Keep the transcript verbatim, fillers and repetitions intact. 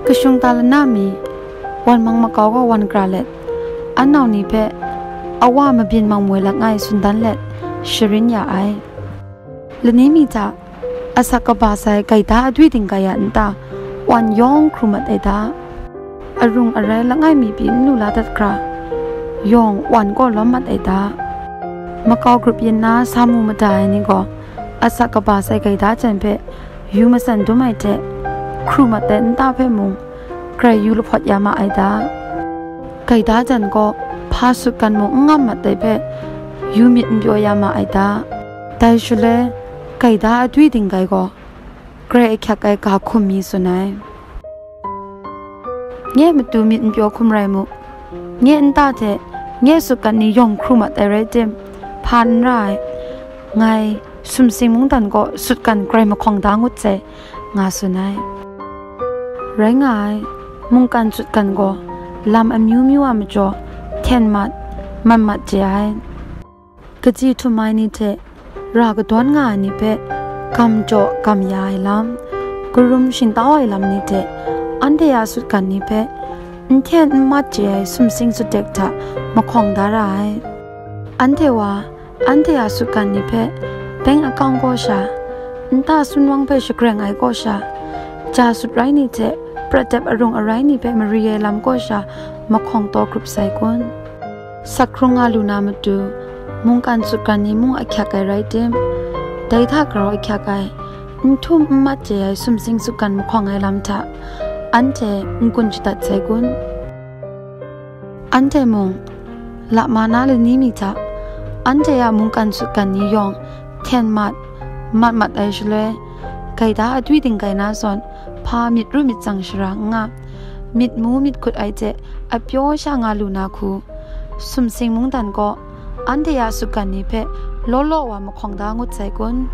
Kashung ta lana mi, wan mang makau gaw wan kra let, an nau ni hpe awa mabyin mang moi langai sundan let sharin ya ai. Lani mi hta, asak kaba sai gaida adwi dinggai a nta, wan yawng hkru mat ai da. Arung arai langai mi pyi n lu la dat hkra, yawng wan kaw lawm mat ai da. Makau grup yin na sa mu mada ai ni gaw, asak kaba sai gaida jan hpe yu matsan dum ai hte, hkru mat ai nta hpe mung, grai yu lahpawt ya ma ai da. Gaida jan gaw hpa sutgan mung n ngam mat ai hpe, yu myit n pyaw ya ma ai da. Dai shaloi, gaida adwi dinggai gaw, grai ahkyak ai ga hkum mi tsun ai. Nye matu myit n pyaw hkum rai mu, nye nta hte nye sutgan ni yawng hkru mat ai rai tim, hpa n ra ai, ngai sumsing mungdan kaw sutgan grai mahkawng da ngut sai, nga tsun ai. Rai nga ai, mungkan sutgan gaw lam amyu myu a majaw hten mat, mat mat chye ai. Kaji htum ai ni hte ra kadawn nga ai ni hpe gam jaw gam ya ai lam, karum shingtau ai lam ni hte anhte a sutgan ni hpe n hten n mat chye ai sumsing sutdek hta mahkawng da ra ai. Anhte wa, anhte a sutgan ni hpe beng akang kaw sha, nta sunwang hpe shagreng ai kaw sha, ja sut rai ni hte prat dep arung arai ni hpe mari ai lam kaw sha mahkawng taw grup sai kun? Sak hkrung nga lu na matu, mungkan sutgan ni mung ahkyak ai rai tim, dai hta grau ahkyak ai, n htum n mat chye ai sumsing sutgan mahkawng ai lam hta, anhte n-gun shadat sai kun? Anhte mung, lama na lani mi hta, anhte a mungkan sutgan ni yawng hten mat, mat mat ai shaloi, gaida adwi dinggai na zawn, hpa myit ru myit tsang shara n nga, myit mu myit hkut ai hte apyaw sha nga lu na hku, sumsing mungdan kaw, anhte a sutgan ni hpe law law wa mahkawng da ngut sai kun?